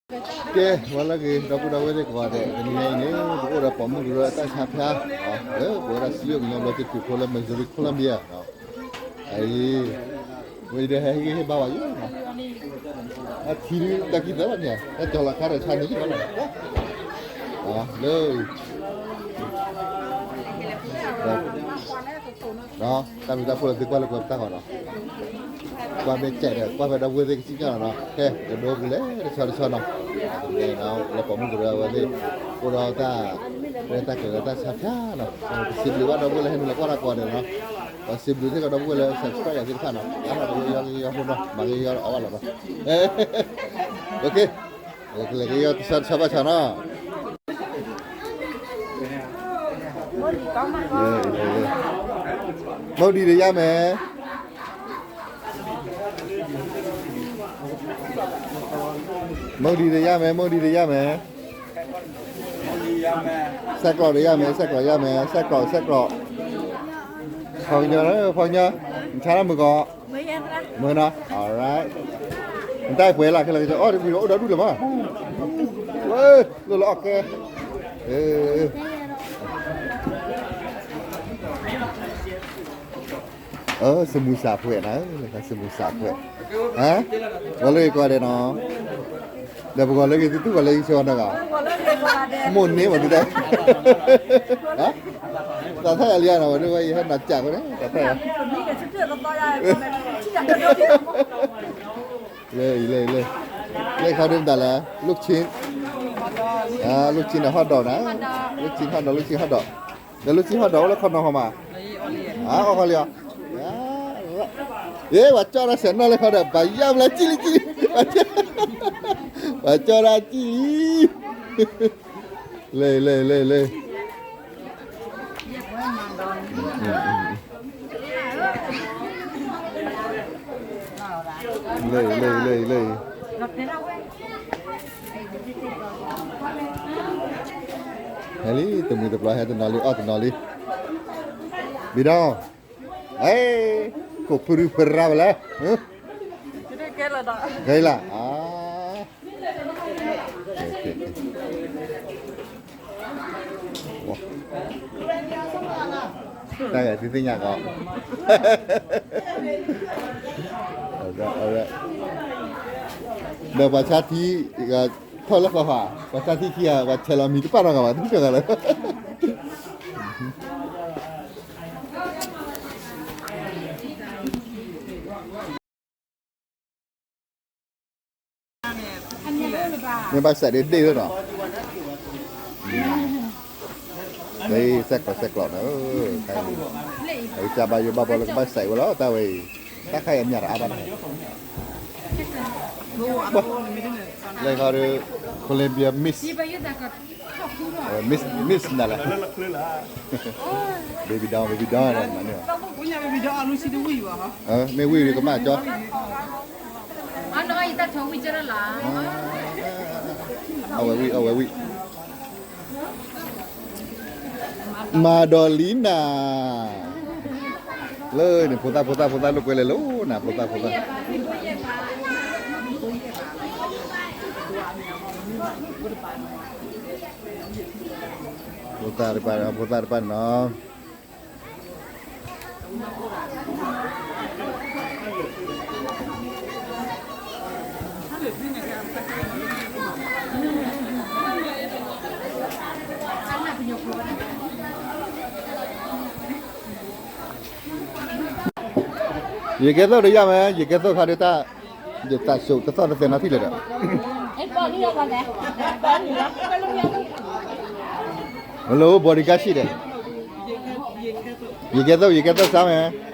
ကဲ ဝဲလၢဂ့ၤ ဒီပုၢ်ဒီဝဲၢ်သ့ၣ်ကိးဂၤဒဲး တနံၤညါအံၤန့ၣ် ပအိၣ်ဒီးပိာ်မုၣ်ကရၢအတၢ်ဆါဖၠါ လၢပဝဲဒၣ်စံယိၣ်ကညီဘျီတတုၤဖိလၢ Missouri Columbia အံၤ ဝဲဒီးဟဲဟ့ၣ်ဂံၢ်ဟ့ၣ်ဘါဝဲယိၣ်နီၤ အထံဒုတၢ်ခံသၢဘၣ်န့ၣ် တၢ်ကၠီၤလီၤခါဒီးဆါန့ၣ်လီၤ လၢ တၢ်ဘျုးတၢ်ဖှိၣ်လၢသုကွၢ်လၢကွဲပတၢ်ဃီနီၤ, ကွၢ်ဖဲကဲးဒီး ကွၢ်ဖဲဒီပုၢ်ဝဲၢ်သ့ၣ်ကစံၣ်ညီၣ်နီၤ, ကဲကဒိကလဲၤတဆီတဆီနီၤ, လၢပိာ်မုၣ်ကရၢအဝဲသ့ၣ် အိၣ်ဒီးတၢ် ရဲၣ်တၢ်ကျဲၤလၢတၢ်ဆါဖၠါနီၤ, ပစံးဘျုးဘၣ်ဒီပုၢ်ဝဲၢ်လၢဟဲနုာ်လီၤကွၢ်တၢ်ကိးဂၤဒဲးနီၤ, ပစံးဘျုးစ့ၢ်ကီးဒီပုၢ်ဝဲၢ်လၢ subscribe ယၤသ့ၣ်တဖၣ်နီၤ, အါထီၣ်ကယီကယီဖိနီၤ, မၤကယီအီၣ်ဘၣ်လီၤနီၤ, ကလဲၤကယီတဆီတဆီဘၣ်ဆၣ်နီၤ မုၢ်ဒံးတယၢ်မဲာ်, မုၢ်ဒံးတယၢ်မဲာ်, မုၢ်ဒံးတယၢ်မဲာ်, စဲးကျီးတယၢ်မဲာ်, စဲးကျီးယၢ်မဲာ်, စဲးကျီး, စဲးကျီး, ဖီကညီ, ဖီကညီ, နဆါလၢမုၢ်ကီး, မုၢ်နီၤ, alright, နတၢ်ပှဲၤလၢခဲလၢာ်ကစီၤ အီၣ်တဝံၤဒီးအိၣ်ဒီဒူၣ်လၢၤမး, ဝဲ, လိၣ်လၢအီၣ်ကဲ စမူစးဖှဲးနၤ, စမူစးဖှဲး, ဝဲလၢယကွၢ်ဒဲးနီၤ, ဒီးပဂီၤလၢဂ့ၤသုတူၢ်ဂီၤလၢယဆၢနီၤဂၤ, မိၢ်န့ၢ်မးသုတၢ်, သးထၢၣ်ယၤလံနီၤ, ဝဲဒၣ်ဝဲယဟဲနၤကၢ်ဝဲန့ၣ်, သးထၢၣ်ယၤ, လၢအံၤလၢအံၤလၢ, လၢခီဒုမတၤလဲၣ်, လုၢ်ခၠ့, လုၢ်ခၠ့န့ၣ် hot dog နၤ, လုၢ်ခၠ့ hot dog, လုၢ်ခၠ့ hot dog, ဒီးလုၢ်ခၠ့ hot dog အိၣ်လၢခီနီၤဟီမး, အီၣ်ခီလံဧါ, ယဲ ပှၤကၠီၣ်တၢ်ဆဲးနီၣ်လၢခီဒီး ပှၤယၢ်ဘျါကံၣ်လံကံၣ်, ပှၤကၠီၣ်တၢ်ကံၣ်လံ, လၢ လၢ လၢ လၢ လၢ လၢ လၢ လၢ ဟဲလံ တမှံၤတပျီၤဟဲတနီၤလံ အီၣ်တနီၤလံ, ဘံဒီး, အဲ, ကိးဖုရူဖုရါဝဲလဲၣ်, ဂဲၤလၢ, တၢ်ဂဲၤသုသ့ၣ်ညါကီး, ဒီးပှၤဆါထံ, ထီၣ်လၢဃီၤဃီ, ပှၤဆါထံခံဂၤ ပှၤဆဲးလီၤမံၤတပာ်နီတဂၤဘၣ် တမ့ၢ်တဂၤလၢ မ့ၢ်ဘၣ်စဲးဒ့ဒ့ၣ်လၢနီၤ, လၢစဲးကျီးစဲးကျီးန့ၣ်, အကစၢ်ဘၣ်ယိၣ်ဘၣ်ဘီလၢကဘၣ်စဲးဝဲလီၤ တၢ်ဝဲအံၤ, တၢ်ခါအံၤအမ့ၢ်တအါဘၣ်တၢ်, လၢခီဒီး Columbia Miss, Miss, Miss နၤလဲၣ်, baby doll, baby doll န့ၣ်, မ့ၢ်ဝံၣ်ဝံၣ်ကမၣ်ကၠီ, အဝဲဝံၣ် အဝဲဝံၣ် Madalina, လၢန့ၣ် ဖိသၣ် ဖိသၣ် ဖိသၣ်လိာ်ကွဲလဲၤလိာ်နၤ ဖိသၣ် ဖိသၣ်, ဖိသၣ်တပၤ ဖိသၣ်တပၤန့ၣ်နီၤ ယကဲသိးတယၢ်မး ယကဲသိးခါဒုးတၢ်, ယသးဆူးတသီၣ်တသဲနီထံၣ်လၢၤဒီး, မ့ၢ်လၢ bodyguard ဆံးဒီး, ယကဲသိး ယကဲသိးစါမး မ့ၢ်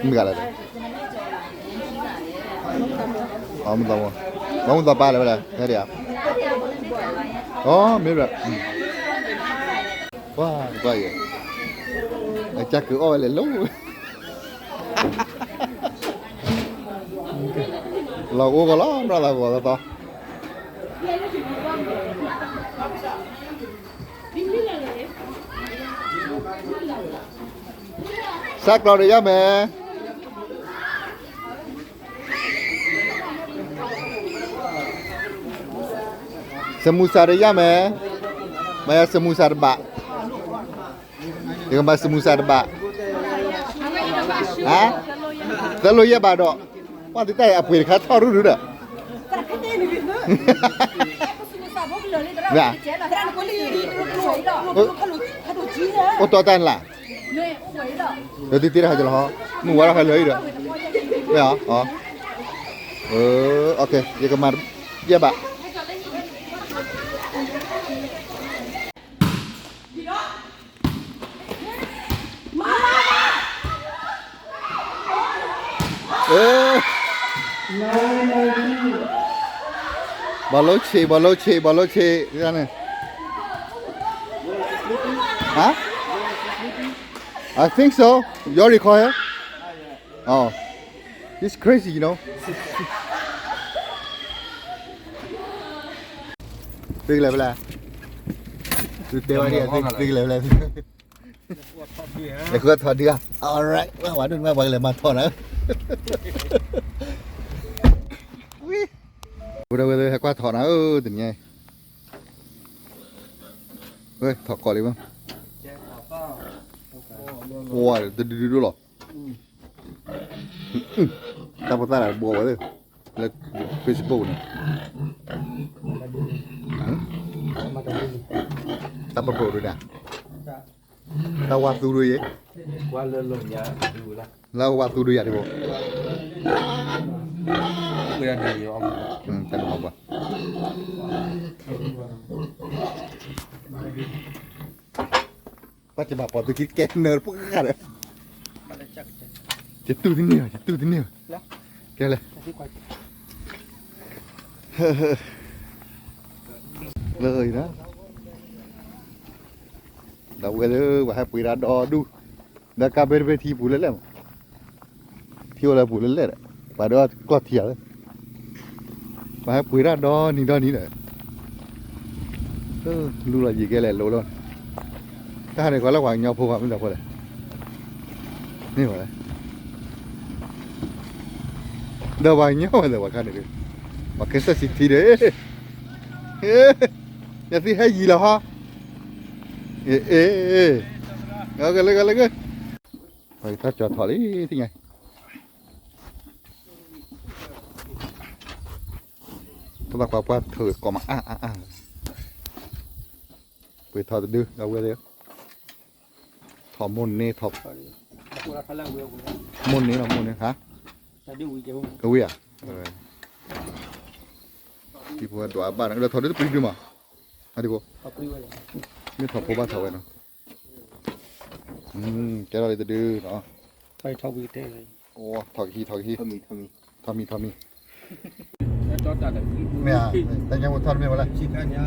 ဂၤလဲၣ်, မုၢ်သီပၢ်လဲၣ်ဝဲလဲၣ်, ဟဲဒံးဧါ, အိ မ့ၢ်ရၣ်, ကွၢ်ကွၢ်ယဲ, အကစၢ်ကအီၣ်ဝဲလဲၤလိၤ, လီၤအိၣ်ကီးလီၤ နီၢ်သးဂီၤသီသီ, ไส้กรอกหรือยังแม่ สโมซาหรือยังแม่ မၤယၤ สโมซา တဘး, ယကမၤ สโมซา တဘး, ဟါ, သၢလိယဲၢ်ဘးဒီး, ပှၤတတၢ်အပှ့ၤတခါထီၣ်ရူၢ်ရူၢ်ဒီး, အိၣ်တီတၢ်နလၢ်, ဒီးတတ့တၢ်ဟးကလီၤဟီ, မုၢ်ဝါထီၣ်ဖဲလၢဟံၣ်ဒီး, မ့ၢ်အီၤ, ယကမၤ, ယဲၢ်ဘး ဘီလိဆ့း ဘီလိဆ့း ဘီလိဆ့းန့ၣ်, ဟါ, I think so. You all recall her? Oh, it's crazy, you know. သုကလဲၤဖဲလဲၣ်, သုတဲဝဲဒ် သုကလဲၤဖဲလဲၣ်, လဲၤဃုထီၣ်ဒုးဧါ, alright, ဝဲဝဲဒိၣ်န့ၣ် ပှၤကလဲၤမၤထီၣ်နၤ, ဝဲဒၣ်ဝဲဟဲကွၢ်ထီၣ်နၤဧၢ တနံၤအံၤ, ဝဲထီၣ်ကီးလံမး, ဝဲတဒုဒုဒိၣ်လီၤ, တၢ်ဖိသၣ်တဘိဝဲလၢ Facebook န့ၣ်, တၢ်ပပှိၢ်ဒုးန့ၣ်, တၢ်ဝါသူဒုးယဲ, လၢဝါသူဒုးယၤတဘိ, တၢ်တမၤပှၤသူခံကဲနၢပှၤဂၤဒီး, ယတူၢ်တန့ၢ်ဘၣ် ယတူၢ်တန့ၢ်ဘၣ်, ကဲလဲၣ်, လၢအံၤဒီး, ဒီးဝဲလၢပှၤဟဲပှ့ၤတၢ်ဒီဒူၣ်, ဒီးကါဘဲတဘဲထံပူၤလၢလဲၣ်မး, ထံအိၣ်လၢပူၤလၢလဲၣ်ဒီး, ပှၤဒီးကျီၢ်ထံဧါ, ပှၤဟဲပှ့ၤတၢ်ဒီနံၤဒီနံၤဒီး, လူလီၤယံာ်ကဲလဲၣ်လိၤလီၤ, တၢ်ဟးန့ၣ်ကွၢ်လၢပှၤကညီဖိဘၣ် မ့ၢ်ဒီးဖိလဲၣ်, မ့ၢ်ဝဲလဲၣ်, ဒီးပှၤကညီဝဲလဲၣ် ပှၤခါန့ၣ်, ပှၤကဲစၢၢ်စံထံဒီး, ယသ့ဟဲယံၤလီၤဟီ, အ့ အ့ ဂ့ၤလၢဂ့ၤလၢဂ့ၤ, ပှၤတၢ်ကၠီၤထီၣ်လံ သ့ၣ်ညါ, တဘၣ်ကွၢ်ပှၤထၢၣ်ကီးမးအါအါအါ, ပှ့ၤထီၣ်တဒု ဒီးဝဲလၢ, ထီၣ်မိၢ်န့ၢ်ထီၣ်, မိၢ်န့ၢ်လီၤမိၢ်န့ၢ်ဟါ, ကဝံၤဧါ, ထံဖိဒွးဘၣ်ဒီးထီၣ်ဒုတပှ့ၤဒုမး, မ့ၢ်ထီၣ်ဖိဘၣ်ထီၣ်ဝဲနီၤ, ကဲထီၣ်လံတဒုနီၤ, ထီၣ်ကဟံးထီၣ်ကဟံး, ထီၣ်မံၤထီၣ်မံၤ, မ့ၢ်ဧါ, တၢ်ညါဖိထီၣ်တမ့ၢ်ဝဲလဲၣ်,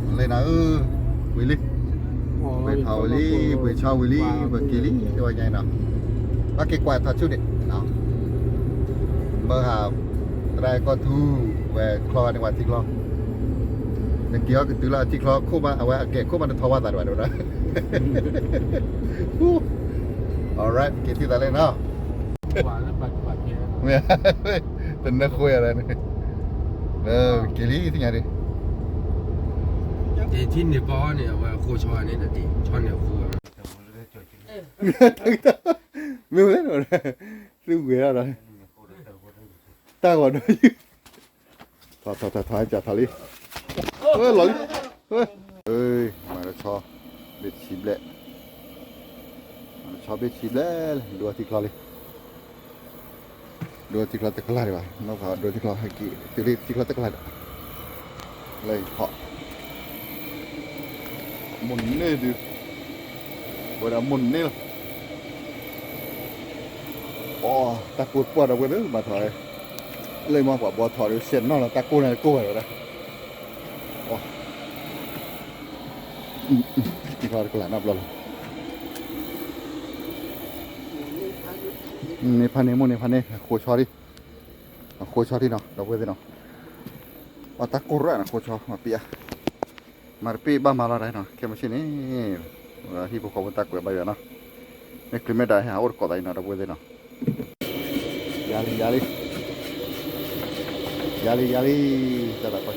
လၢနၤဧၢ, ဝံၤလံ, ပှ့ၤထီၣ်ဝံၤလံ, ပှ့ၤဆီဝံၤလံ, ပက့ၤလံ တဝဲညါအံၤနီၤ, ဘၣ်က့ၤကွၢ်ထီၣ်ဆူၣ်န့ၣ်, ဘၣ်ဟး, သရၣ်ကီၢ်ထူ, ဝဲချီဂၤန့ၣ်ဝဲထံချီ, နက့ၤအီၣ်ကတုၤလၢအထံချီခိၣ်မး အဝဲအကဲခိၣ်မး နထီၣ်ဝါသးတဝဲဒၣ်, alright က့ၤထံၣ်သးလံနီၤ, တနၢဃိယၤန့ၣ်, က့ၤလံသ့ၣ်ညါဒ်, ထံန့ၣ်ပီန့ၣ် အဝဲအဃိဆီန့ၣ်တဒ်, ဆီန့ၣ်အဃိ, မ့ၢ်ဝဲ, သုဝဲဒၣ်ဒီး, တၢ်ဂီၤဒီးယုၢ်, ထီၣ်ထီၣ်ထီၣ်ထီၣ်ဟဲကၢ်ထီၣ်လံ, လီၤလံ, မၤတဆီ, ဘ့ၣ်ဆံဘျဲၣ်, မၤတဆီဘ့ၣ်ဆံဘျဲၣ်, ဒိထံချီလံ, ဒိထံချီတကလၢ်ဒံးဘၣ်, နီၢ်ဖးဒိထံချီဟဲက့ၤ, တုၤလံထံချီတကလၢ်ဒီး, လၢထီၣ်, မိၢ်န့ၢ်ဒုး, ဝဲဒၣ်မိၢ်န့ၢ်လီၤ, အိ, တၢ်ကိၢ်ပှၢ်ဒီးဝဲလၢဘၣ်ထီၣ်, လၢမ့ၢ်ပှၤဘီထီၣ်ဒီး စဲးနီၢ်လီၤ တၢ်ကိၢ်န့ၣ်ကိၢ်ဝဲဒၣ်, အိ, အံၤ တကလးနီတဘျီလီၤ. န့ၢ်ဖးန့ၢ်မိၢ်န့ၢ်ဖးန့ၢ် အဃိဆီလံ, အဃိဆီလံနီၤ ဒီပုၢ်ဝဲၢ်သ့ၣ်နီၤ. အတၢ်ကိၢ်ရၣ်နီၤ ဃိဆီ မၤပ့ၢ်ဧါ, မၤတပ့ၢ်ဘၣ်မၤလီၤဒၣ်နီၤ ခဲမုၢ်ဆ့ၣ်န့ၣ် ဟံၣ်ဖိဃီဖိတၢ်ကွဲးဘၣ်ယွၤနီၤ. မ့ၢ်ကျံၤမ့ၢ်ဒၣ်ဟဲဟးအိၣ်တကိးသးအံၤနီၤ ဒီပုၢ်ဝဲၢ်သ့ၣ်နီၤ. ယၤလံ ယၤလံ, ယၤလံ ယၤလံ, တၢ်သးပှၢ်ခံဂၤ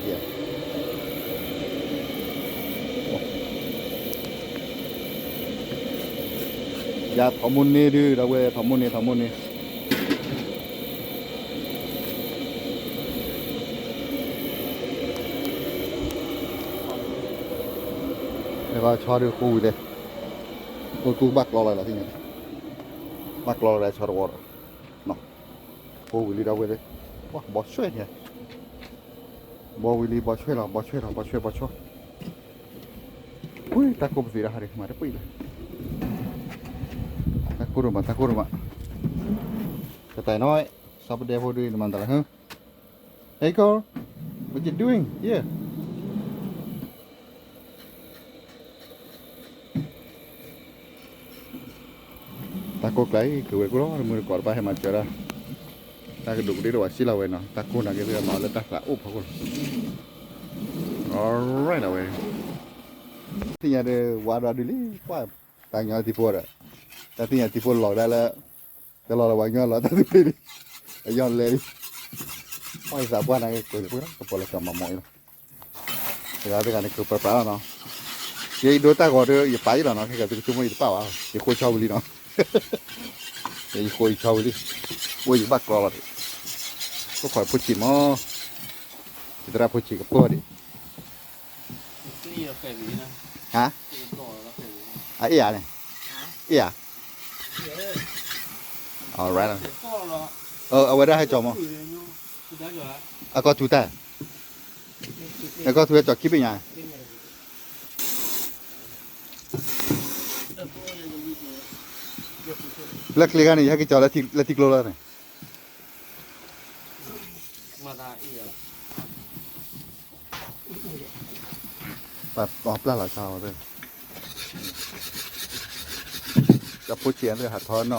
ယၤထီၣ်မိၢ်န့ၢ်ဒုး ဒီပုၢ်ဝဲၢ် ထီၣ်မိၢ်န့ၢ် ထီၣ်မိၢ်န့ၢ်. လၢဆီဒုးဃိဝံၤလံ, အိၣ်ကူဘၣ်ကျီလီၤလီၤသ့ၣ်ညါ, ဘၣ်ကျီလီၤလၢဆီတဝီဒီး, ဃိဝံၤလံဒီပုၢ်ဝဲၢ်သ့ၣ်, ဘီဆွဲန့ၣ်, ဘီဝံၤလံ ဘီဆွဲလီၤ ဘီဆွဲလီၤ ဘီဆွဲ ဘီဆွဲ. ဝ့ၢ် တၢ်ကိၢ်ပသ့ၣ်ဒၣ်ဟးဒံး မၤတပှဲၤလၢ, တၢ်ကိၢ်ဒိၣ်မး တၢ်ကိၢ်ဒိၣ်မး, ကတၢၢ်နီၤ, စီၤပဒဲဖိဒုး နမၤတၢ်လၢဟၢ, Hey girl, what you doing here? တၢ်ကိၢ်ကျါအံၤ ကဝဲၤကိၢ်လီၤ တမုၢ်တကိးတဘၣ်ဟဲမၤစၢၤဒၣ်, တၢ်ကဒူးကဒ့တဝဲစံလီၤဝဲနီၤ တၢ်ကိၢ်နာ်က့ၤသ့ၣ်မၤလၢတၢ်သးအိၣ်ဖီခိၣ်လီၤ. Alright လီၤဝဲ, သ့ၣ်ညါဒီးဝါဒီးဒုးလံ, ကွၢ်, တၢ်ညီထံဖိဒီး, တၢ်သ့ၣ်ညါထံဖိလီၤကဒါလၢ, တလီၤလၢၤဝဲညီလီၤ တၢ်သ့ၣ်ဖ့လံ, အယီၢ်လဲလံ, ကွၢ်ယသးပှၢ်နာ်က့ၤ ကွဲၤလၢကွဲၤလီၤ ကပီၤလီၤကီၤမၤမီၢ်အံၤလီၤ. တဂၤတဂၤန့ၣ် ကပၤပၤလီၤနီၤ. ယအံၤဒိတၢ်ဂီၤဒီး ယပာ်အံၤလီၤနီၤ ခဲကၤသုကဆိကမိၣ်ယတပာ်ဘၣ်, ယဃိဆီဝံၤလံနီၤ. ယဃိယဆီဝံၤလံ, အိၣ်ယဘၣ်ကျီလီၤဒံး, အိၣ်ခိးဖိဆံးမီၤ, ယသရၣ်ဖိဆံးကပၢၢ်ဒံး. ဟါ, အအ့ၣ်ဧါန့ၣ်, အ့ၣ်ဧါ, အဝဲဒၣ်ဟဲကၠီမီၤ, အကီၢ်ထူတၢ် အကီၢ်ထူဟဲကၠီခံဘ့ၣ်ညါ, လၢကျ့ခါန့ၣ် ယဟဲက့ၤကၠီလၢထံကျိလီၤန့ၣ်, ပှၤပျၢ်လီၤဆီဝဲ, ကဖိဆံးအသ့ၣ်ဟးထီနီၤ,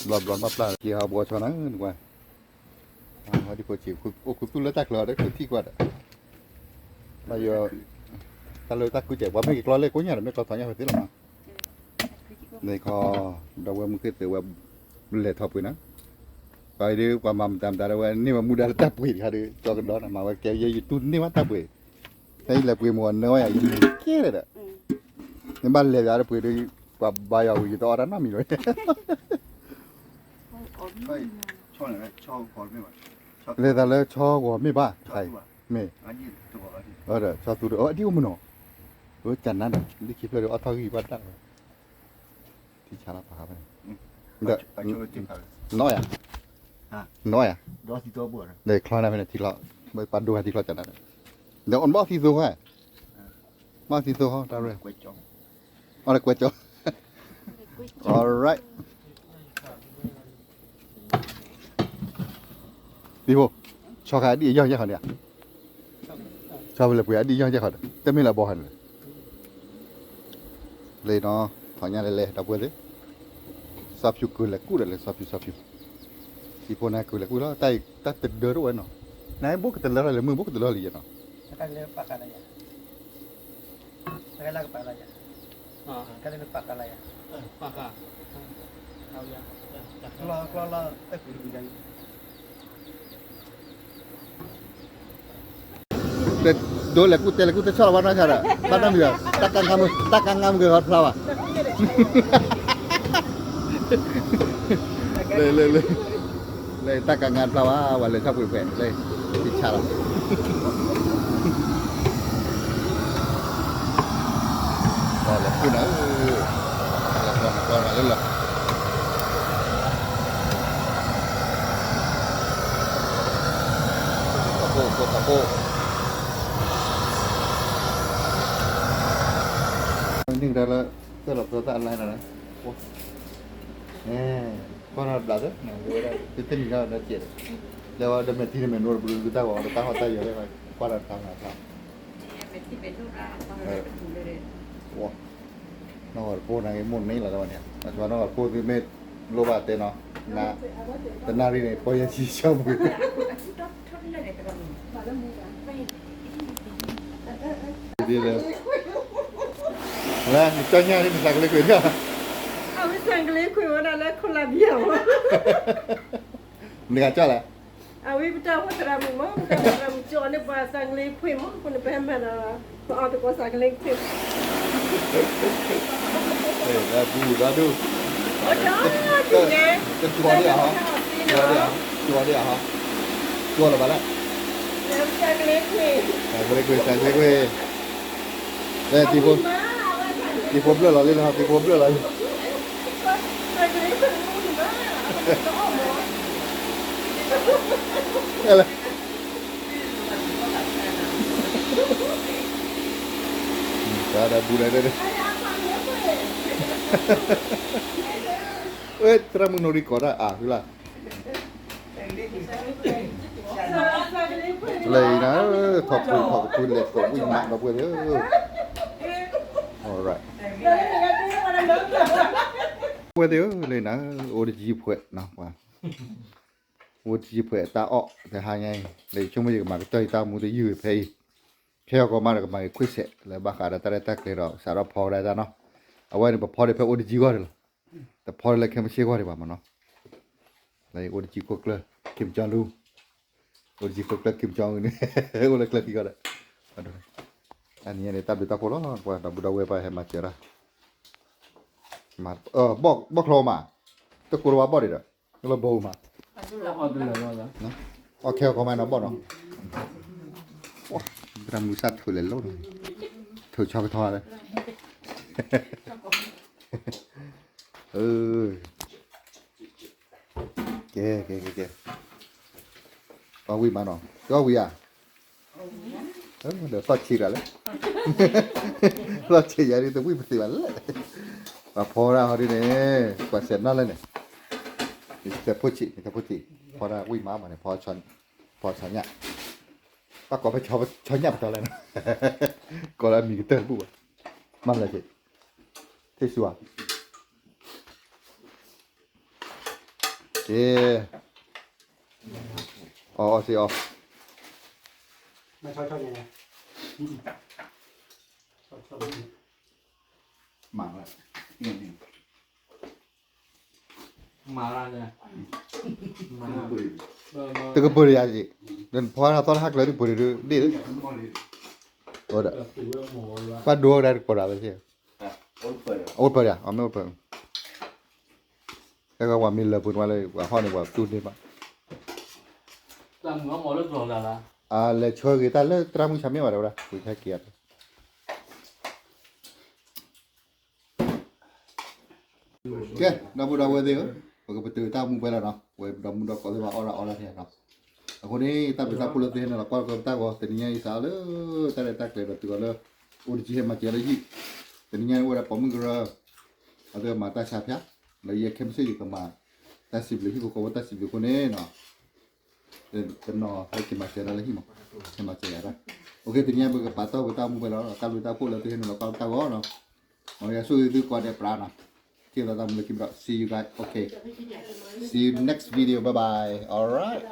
ဘျီဘျီဘၣ်ပျၢ်က့ၤဟးဘှီဆီနၤနကွၢ်, ဒ်ဖိဆံး အိၣ်ခူသူၣ်လၢတၢ်ချၢအီၤဒီး ခူထံၣ်ကွၢ်ဒီး, ဘၣ်ယိၣ်, တၢ်လၢတၢ်ကူၣ်စဲး ပှၤမ့ၢ်က့ၤကျီလၢကိညါဒီး မ့ၢ်ကျီထီညါဖဲသ့လီၤမး, န့ၣ်ခီ, ဒီးဝဲမုၢ်ခ့ၣ်သုးဝဲ, လဲၤထီၣ်ပှ့ၤနၤ, ပှၤဒုး ပှၤမၤမတၤမတၤဒီးဝဲန့ၢ်ဝဲမူဒါလၢတၢ်ပှ့ၤတခါဒီး ကၠီကဒီးနၤ မၤဝဲကဲယဲ ယတူၢ်န့ၢ်ဘၣ်တၢ်ပှ့ၤ, ဖဲယလဲၤပှ့ၤမ့ၢ်အီၤနၢဝဲယၤ ယမံၤကဲလၢာ်ဒီး, မ့ၢ်ဘၣ်လဲၤယၤဒီးပှ့ၤဒီး, ပှၤဘါယွၤဝံၤ ယတအီၣ်တၢ်နီတမံၤလီၤ. လဲၤသးလၢဆီဂီၤမ့ၢ်ဘၣ်, မ့ၢ်, ဒီးဆီသူဒီး အဒံၣ်အိၣ်မ့ၢ်နီၤ, အကနါဒီး လၢခံဖျၢၣ်ဒီး အီၣ်ထီၣ်ဂံၢ်ဘၣ်တၢ်, ထံဆါလီၤပာ်ဃာ်ဖဲန့ၣ်, ဒီး, နီၣ်ယၤ, နီၣ်ယၤ, ဒီးချီနၤဖဲန့ၣ် ထံချီ, ပှၤဒိဂၤထံချီကနါဒီး, ဒီးအီၣ်ဘၣ်သံသိဃီ, ဘၣ်သံသိဃီ တၢ်ရဲၣ်, အီၣ်လၢကွဲကၠီ, alright. သံဖိ, ဆီခါအဒံၣ်အယီၢ်ယဲၢ်ခီန့ၣ်ဧါ, ဆီဖဲလဲၣ်ပှ့ၤအဒံၣ်ယီၢ်ယဲၢ်ခီဒီး တမ့ၢ်လၢအဘီခါန့ၣ်လဲၣ်, လၢနီၤ, ထီၣ်ညါလဲၤလဲၤ ဒီပုၢ်ဝဲၢ်သ့ၣ်, စီဖၠူကုၤလဲၤကူၣ်ဒီးလဲၤ စီဖၠူစီဖၠူ, သံဖိန့ၣ်ကုၤလဲၤကူၣ်လီၤ တၢ်တဒၢတအိၣ်ဝဲနီၤ, နဘိကတလၢထီၣ်လဲၤ မုၢ်ဘိကတလၢလံယဲနီၤ. ဒိလဲၤကူၣ်တဲလဲၤကူၣ်တဲဆီၣ်လီၤဘၣ်နီၢ်ဆါဒီး ဘၣ်နီတမံၤဘၣ် တၢ်ကါငါမုၢ်ဂဲၤဟီဖျါဘၣ်, လၢ လၢ လၢ လၢတၢ်ကါငါဖျါဘၣ် ပှၤလဲၤဆီၣ်ပှ့ၤဖဲန့ၣ်လၢ တဆါလီၤ လီၤလီၤခိၣ်နၤဧၢ, လီၤကျီနၤကျီနၤလၢလီၤ, ခိၣ်သးခိၣ်သးခိၣ်, န့ၣ်ကဒါလၢ တၢ်လီၤပျီတၢ်အလါနၤ, ကွၢ်ထီၣ်တဘျးသၢ တတနံၤလၢ်ဒီးကဲးဒီး, လၢဝဲဒီးမဲာ်ထံန့ၣ်မဲာ်နိတဘျုး တၢ်ဂီၤဒီးတၢ်ဟီၣ်တၢ်ယၢၤလၢ ကွၢ်ထီၣ်တခါနၤခါ, ဝဲ နီၢ်ဂီၤတဖိန့ၣ်ဂ့ၤ မိၢ်န့ၣ်လီၤတဝဲန့ၣ် အဆိနီၢ်ဂီၤတဖိသုမ့ၢ်လိၣ်ဘၣ်တဲနီၤ, တနၣ်ရံၣ်န့ၣ် ပီၢ်ယဲၢ်ဆံဆၢမူၤ ဒ်လၢ လၢ နကၠီညါဒ်နသးကလ့ခွံးဒၣ်, အဝဲသးကလ့ခွံးဝဲဒၣ်လၢ Colombia ဝဲ, နကၠီလဲၣ်, အဝဲပတၢ်အိၣ်သရၣ်မုၣ်မး ပတၢ်အိၣ်သရၣ်မုၣ်ကၠီန့ၣ် ပှၤသးကလ့ခွံးမး အဃိန့ၣ် ပဟဲမၤဒီး ပအီၣ်သကိးသးကလ့ခွံး လၢဒူၣ်လၢဒူၣ်, ကၠီဒ်အဟီ, ကၠီဒ်အဟီ, ကၠီဒ်အဟီ, ကၠီလၢၤဘၣ်လဲၣ်, သးကလ့ခွံး သးကလ့ခွံး, သံဖိဘျၢၣ်လီၤလံလီၤ, သံဖိဘျၢၣ်လီၤလံ, လၢ တၢ်ဒီးဘူးဒီး ဝဲသရၣ်မုၣ်နီၣ်ရံၣ်ကီးတၢ်အါဟုလၢ်, လၢအံၤနၤ, ထီၣ်ဖှံထီၣ်ကဖှံလဲၤထီၣ်ဝံၣ်မးဒီပုၢ်ဝဲၢ်သ့ၣ်ဧၢ, ပုၢ်ဝဲၢ်သ့ၣ်ဧၢ, လၢအံၤနၤ, အိၣ်တယံၤဖှဲးနီၤ, အိၣ်တယံၤဖှဲးအတၢ်အီၣ်တဟါညါအံၤ လၢယဆိကမိၣ်ယကမၤကတၢၢ်ယတၢ်မူတယုၢ်ဖဲအံၤ, ခဲအံၤကီးမးဒီးကမၤက့ၤခွံၣ်စဲး လၢဘၣ်ဃးဒီးတၢ်ရဲၣ်တၢ်ကျဲၤဒီး စးထီၣ်ဖီဝဲဒၣ်တၢ်နီၤ, အဝဲန့ၣ် ပဖီဒံးဖဲအိၣ်တယံၤဂီၢ်ဒံးလီၤ, တဖီဒံးလၢခဲမုၢ်ဆ့ၣ်ဂီၢ်ဒံးဘၣ်မးနီၤ, လၢအိၣ်တယံၤခိၣ်ကျၢၢ် ကံၢ်ကၠီလူ အိၣ်တယံၤခိၣ်ကျၢၢ် ကံၢ်ကၠီလူန့ၣ် အိၣ်လၢကျၢၢ်ခံဂီၢ်ဒီး, အနံၤန့ၣ် တၢ်ဘျုးတၢ်ဖှိၣ်လီၤ, ပှၤဒီပုၢ်ဒီဝဲၢ်ပှၤဟဲမၤစၢၤတၢ် ဘီၣ်ချီမး, တကိးလၢၤဘၣ်ဘီၣ်ဒံးဒီး, လၢဘီမး, အီၣ်ခဲအီၣ်ကီးမးနီၤဘီၣ်နီၤ, သရၣ်မုၣ်စၢ်ထုးလဲၤလိၣ်နီၤ, ထုးဆီကထီလၢ ကဲ ကဲ ကဲ ကဲ, ပှၤဝံၣ်မးနီၤ, ကဝံၣ်ဧါ, ဒီးသီၣ်ဆံးတၢ်လဲၣ်, သီၣ်ဆံးယၤဒ်တဝံၣ်ပသ့ဘၣ်လဲၣ်, ပှၤဖီဒၣ်ဟီဒ်န့ၣ် ပှၤစဲးနီၣ်လဲၣ်န့ၣ်, နတဖိဆံး နတဖိဆံး, ဖီဒၣ်ဝံၣ်မးမးန့ၣ် ဖီဆီညၣ်, ဘၣ်ကိးဖဲဆီညၣ်ပတီၢ်လဲၣ်နီၤ, ကိးလၢအမံၤကတၢၢ်တဘူၣ်ဘၣ်, မၤမလဲၣ်ဆံး, ထံၣ်ဆူဧါ ကဲ, အီၣ်အီၣ်စ့အီၣ်, မၤလၢ, တကပၢၤယၤက့ၤ, ဖီသီတဟးကျၢၤတကပၢၤဒ်ဒ်, ဒီး, ပှၤဒိကဒါတကပၢၤဒၣ်ဝဲသ့ၣ်, အိၣ်ပၢၤဒၣ် အမ့ၢ်အိၣ်ပၢၤ, အဲၣ်ဝဲမ့ၢ်လၢပှဲၤဝဲလၢပှၤဟီၣ်န့ၣ် ပှၤတူၢ်န့ၢ်ဘၣ်, အလဲၤဆၢဂ့ၤတၢ်လၢသရၣ်မုၣ်ဆါမ့ၢ်ဘၣ်တဲဝဲဒၣ် ဝံၤခဲက့ၤ ကဲ ဒီပုၢ်ဒီဝဲၢ်သ့ၣ်ဧၢ, ပကပတုာ်တၢ်မူဖဲလီၤနီၤ, ဝဲဒီမုၢ်ဒီကိးသ့ၣ်တဖၣ်အီၣ်ဒၣ်အီလၢထဲနီၤ, အဃိန့ၣ် တၢ်ဘျုးတၢ်ဖှိၣ်လၢသုဟဲနုာ်လီၤကွၢ်ကီတၢ်ဂီၤ တနံၤညါအံၤစးလၢ တၢ်ရဲၣ်တၢ်ကျဲၤဒီးတုၤအီၤလၢ အိၣ်တကံဟဲမၤစၢၤလၢဟံၣ်, တနံၤညါန့ၣ်အိၣ်ဝဲဒၣ်ပိာ်မုၣ်ကရၢ, အဝဲမၤတၢ်ဆါဖၠါ, လၢယဲခဲမုၢ်ဆ့ၣ်ယကမၤ တၢ်စံးဘျုးဟံၣ်ဖိဃီဖိတၢ်စံးဘျုးအဃိန့ၣ်နီၤ တနီၤဟဲက့ၤမၤစၢၤဒၣ်လၢဟံၣ်မး, ဟဲမၤစၢၤယၤဒၣ်, အိၣ်က့ၤ တနံၤညါပကပာ်တီၢ်ပတၢ်အိၣ်မူဖဲလီၤ, တၢ်ဘျုးတၢ်ဖှိၣ်လၢသုဟဲနုာ်လီၤကွၢ်တၢ်ဂီၤနီၤ, မ်ယွၤဆိၣ်ဂ့ၤသုကိးဂၤဒဲးပြးနီၤ, ထံၣ်လိာ်သးမုၢ်လၢခံဘျီ, see you guys, okay, see you next video, bye bye, alright.